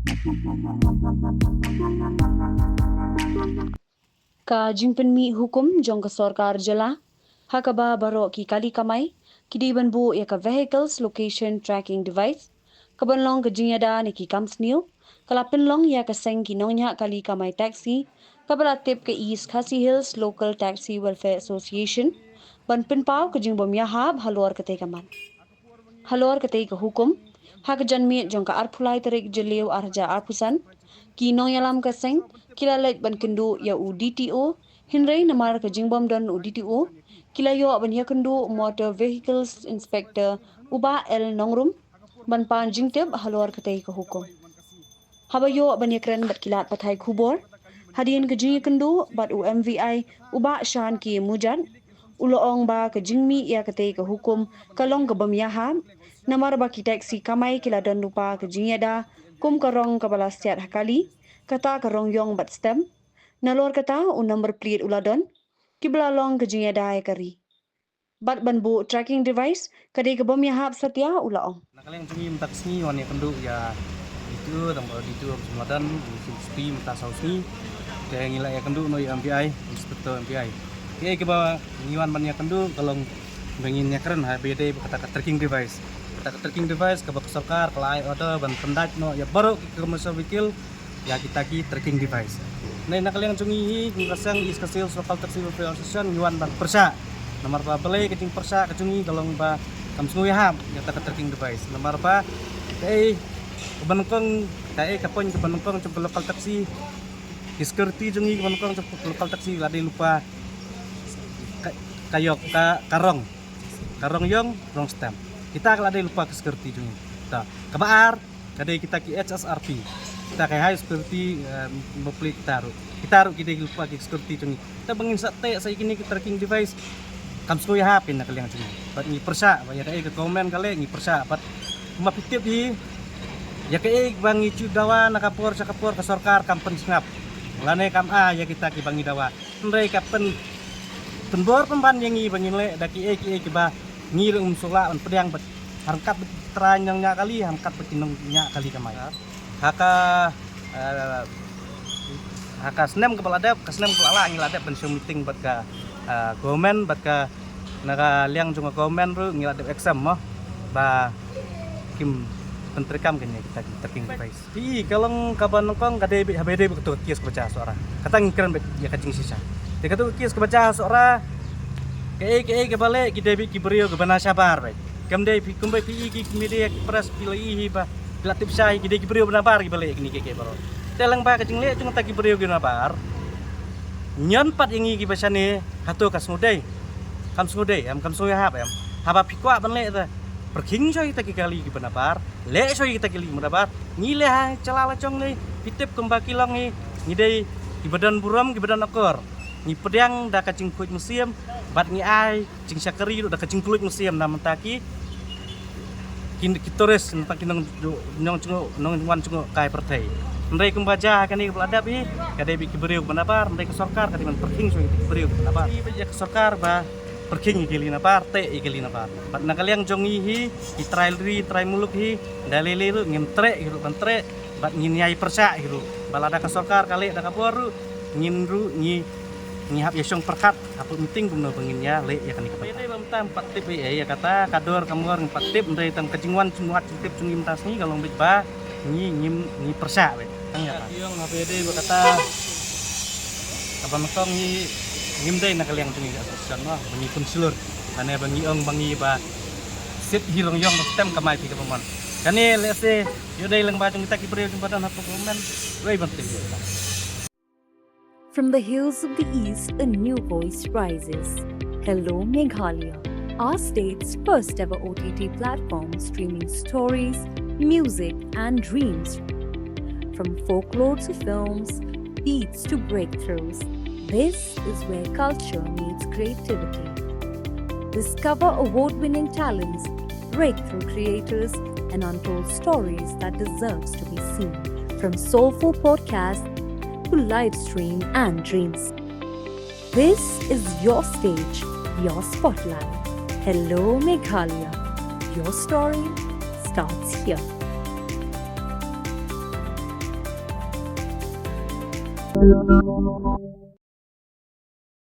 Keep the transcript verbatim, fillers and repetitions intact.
Ka jingpynmih hukum jong ka sorkar jylla ha kaba baroh ki kali kamai ki dei ban buh ïa ka Vehicles Location Tracking Device kaban long ka jingïada na ki kam sniew, ka la pynlong ïa ka seng ki nongñiah kali kamai taxi kaba la tip ka East Khasi Hills Local Taxi Welfare Association ban pynpaw ka jingbym ïahap halor katei ka mat. Halor katei ka hukum, ha ka janmiet jong ka arphew lai tarik Jylliew ar hajar arphew san, ki nongïalam ka seng ki la leit ban kynduh ïa u D T O, hynrei namar ka jingbym don u D T O, ki la ïoh ban ïakynduh Motor Vehicles Inspector u Bah L Nongrum ban pan jingtip halor katei ka hukum. Haba ïoh ban ïakren bad ki lad pathai khubor hadien ka jingïakynduh bad u M V I u Bah Shan K Mujat, u la ong ba ka jingmih ïa katei ka hukum ka long ka bym ïahap, namar ba ki taxi kamai ki la don lypa ka jingïada kum ka rong kaba la siat ha kali, kata ka rong ïong bad stem. Nalor kata u number plate u la don, kiba la long ka jingïada ïa ka ri. Bad ban buh tracking device ka dei ka bym ïahap satia, u la ong. Na ka liang jong ngi mynta ka sngi wan ïakynduh ïa D T O, tang ba D T O ka jong London, ngi shu spi mynta saw sngi. Te ngi la ïakynduh noh ïa M V I, Inspector M V I. Kaei kaba ngi wan ban ïakynduh ka long ba ngin ïakren ha ba ïadei bad kata ka tracking device. Kata ka tracking device kaba ka sorkar ka la ai order ban pyndait noh ïa baroh ki commercial vehicle ïa kita ki tracking device. Nai na ka liang jong ngi hi, ngi ka seng East Khasi Hills Local Taxi Welfare Association ngi wan ban pyrshah. Namar ba balei ka jingpyrshah ka jong ngi ka long ba kam sngewbha ïa kata ka tracking device. Namar ba kaei kaba nyngkong, kaei ka point kaba nyngkong jong ka local taxi, ki security jong ngi kaba nyngkong jong ka local taxi la dei lypa ka, ka ïong, ka, ka rong. Ka rong ïong, rong stem. Kita ka la dei lypa ka security jong ngi. Ta, kaba ar, ka dei kita ki H S R P. Kita ki high security, eh, mopli kita ruh. Kita ruh ki dei lypa ki security jong ngi. Ta ba ngin sa teh sa ïa kine ki tracking device. Kam sngewbha ïahap na ka liang jong ngi. Bad ngi pyrshah, ba ïa kaei ka government ka leh ngi pyrshah. Bad kumba phi tip hi, ïa kaei ba ngi ju dawa na ka por sha ka por ka sorkar kam pynsngap. Lane kam ai ïa kita kiba ngi dawa. Hynrei ka pyn, pynbor pynban ïa ngi ba ngin leh da kiei kiei kiba ngi ruh ngim sngewlah ban pdiang bad ha ryngkat bad ki trai nongñiah kali, ha ryngkat bad ki nongñiah kali kamai. Ha ka, eh, ha ka snem kaba la dep, ka snem kaba la lah ngi la dep ban shong meeting bad ka, eh, government, bad ka na ka liang jong ka government ruh ngi la dep accept mo ba kim pyntreikam kane kita ki tracking device. Phi i ka long kaba nyngkong ka dei beit ha ba dei beit kato ka case kaba jia Sohra. Kata ngi kren beit ïa ka jingshisha. Te kato ka case kaba jia Sohra, kaei kaei kaba leh ki dei beit ki briew kiba na shabar beit. Kam dei phi, kumba phi i ki media ki press phi la i hi ba phi la tip shai ki dei ki briew ba nabar kiba leh kine kiei kiei baroh. Te lyngba ka jingleh jong kita ki briew kiba nabar, ñion pat ïa ngi kiba shane, hato ka sngewdei? Kam sngewdei em, kam sngewbha ïahap em? Haba phi kwah ban leh te, pyrkhing shuwa ïa kita ki kali kiba nabar, leh shuwa ïa kita ki kali kiba nabar. Ngi leh ha jylla la jong ngi, phi tip kumba ki long ngi, ngi dei kiba don burom, kiba don akor. Ngi pdiang da ka jingkhuid mynsiem bad ngi ai jingshakri ruh da ka jingkhuid mynsiem na bynta ki, ki, ki tourist, na bynta ki nong, nong jngoh, nongwan jngoh kai pyrthei. Hynrei kumba jia ha kane kaba la dep hi, ka dei beit ki briew kiba nabar, hynrei ka sorkar ka dei ban pyrkhing shuwa ïa ki briew kiba nabar. Ïa ka sorkar ba pyrkhing ïa ki kali nabar, teh ïa ki kali nabar. Bad na ka liang jong ngi hi, ki trai ri, trai muluk hi, da lei lei ruh ngin treh hi ruh ban treh, bad ngin ïai pyrshah hi ruh. Ba lada ka sorkar ka leh da ka bor ruh, ngin ruh ngi, ngi hap ïa shong pyrkhat hapoh meeting kumno ba ngin ïa leh ïa kane ka bynta. Ïa dei ba mynta ngim pat tip ei ei ïa kata ka dor ka mor, ngim pat tip, hynrei tang ka jingwan jingwad jingtip jong ngi mynta sngi ka long beit ba ngi, ngim, ngi pyrshah beit. Tang ïa ka ïong ha ba ïadei bad kata kaba nyngkong ngi, ngim dei na ka liang jong ngi ka association mo ba ngi pynshlur lane ba ngi ong ba ngi ba siat hi rong ïong ba stem kamai phi kaba mon. Kane lehse ïoh dei lyngba jong kita ki briew jong ba don hapoh government, wei ban tip ïa ka. From the hills of the East, a new voice rises. Hello Meghalaya, our state's first ever O T T platform streaming stories, music, and dreams. From folklore to films, beats to breakthroughs, this is where culture meets creativity. Discover award winning talents, breakthrough creators, and untold stories that deserves to be seen. From soulful podcasts to live stream and dreams, this is your stage, your spotlight. Hello Meghalaya, your story starts here.